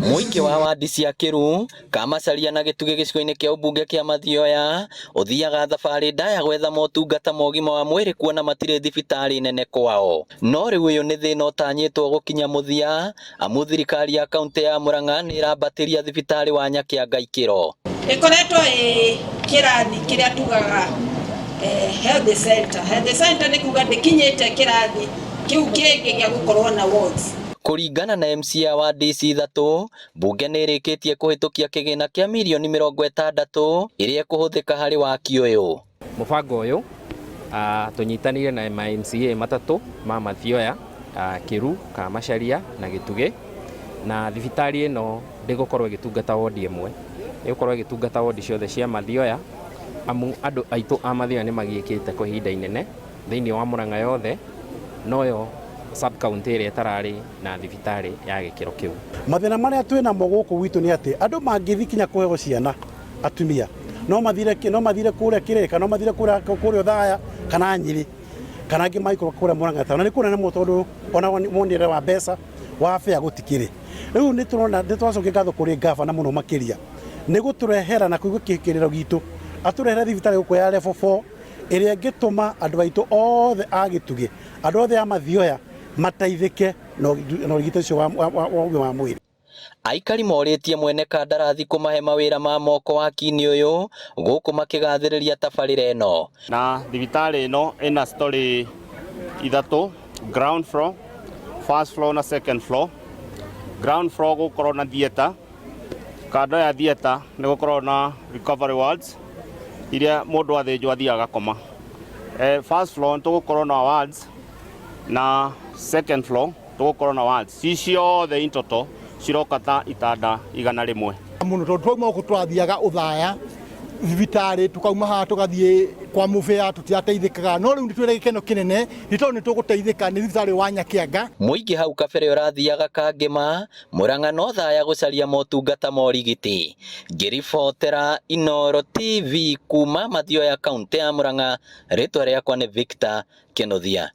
Mũingĩ wa wandi cia Kĩru, Kamacaria na Gĩtugĩ gĩcigo-inĩ kĩa ũmbunge kĩa Mathioya ũthiaga thabarĩ ndaya gwetha motungata ma ũgima wa mwĩrĩ kuona matirĩ thibitarĩ nene kwao. No rĩu ũyũ nĩ thĩna ũtanyĩtwo gũkinya mũthia amu thirikari ya kaunti ya Murang'a nĩ ĩrambatĩria thibitarĩ wa Nyakĩanga ikĩro. Ĩkoretwo ĩ kĩrathi kĩrĩa tugaga health center. Health center nĩ kuga ndĩkinyĩte kĩrathi kĩu kĩngĩ gĩa gũkorwo na wards. Kũringana na MCA wa DC ithatũ, mbunge nĩ ĩrĩkĩtie kũhĩtũkia kĩgĩna kĩa mirioni 60 ĩrĩa ĩkũhũthĩka harĩ waki ũyũ. Mũbango ũyũ tũnyitanĩire na ma MCA matatũ ma Mathioya, Kĩru, Kamacaria na Gĩtugĩ, na thibitarĩ ĩno ndĩgũkorwo ĩgĩtungata wodi ĩmwe, ĩgũkorwo ĩgĩtungata wodi ciothe cia Mathioya, amu andũ aitũ a Mathioya nĩ magiĩkĩte kwa ihinda inene thĩinĩ wa Murang'a yothe, noyo sub county ĩrĩa ĩtararĩ na thibitarĩ ya gĩkĩro kĩu. Mathĩna marĩa twĩ namo gũkũ gwitũ nĩ atĩ andũ mangĩthiĩ kinya kũheo ciana atumia no mathire no mathire kũrĩa Kĩrĩka, no mathire kũrĩa kũrĩa Othaya kana Nyĩrĩ, kana angĩ maikũrũka kũrĩa Murang'a town. Na nĩ kũnene mũno tondũ ona wonere wa mbeca wa fare gũtikĩrĩ. Rĩu nĩ tũrona nĩ tũracokia ngatho kũrĩ gavana mũno makĩria nĩ gũtũrehera na kũigua kĩrĩro gitũ, atũrehere thibitarĩ gũkũ ya level 4 ĩrĩa ĩngĩtũma andũ aitũ othe a Gĩtugĩ, andũ othe a Mathioya mateithĩke na ũrigitani ũcio wa ũgima wa mwĩrĩ. Aikari morĩtie mwene kandarathi kũmahe mawĩra ma moko waki-inĩ ũyũ gũkũ makĩgathĩrĩria tabarĩra ĩno. Na thibitarĩ ĩno ĩna story ithatũ, ground floor, first floor na second floor. Ground floor gũkorwo na theatre, kando ya theatre nĩ gũkorwo na recovery wards iria mũndũ athĩnjwo athiaga agakoma. First floor nĩ tũgũkorwo na wards na second floor tũgũkorwo na wards ci ciothe in total ciroka ta itanda 100. Mũno tondũ twauma gũkũ tũrathiaga Ũthaya thibitarĩ, tukauma haha tũgathiĩ kwa Mũbĩa, tũtirateithĩkaga, no rĩu nĩ twĩna gĩkeno kĩnene nĩ tondũ nĩ tũgũteithĩka nĩ thibitarĩ wa Nyakĩanga. Mũingĩ hau kabere ũrathiaga Kangĩma, Murang'a na Othaya gũcaria motungata ma ũrigiti. Ngĩribotera Inooro TV kuma Mathioya kaunti ya Murang'a, rĩtwa rĩakwa nĩ Victor Kĩnuthia.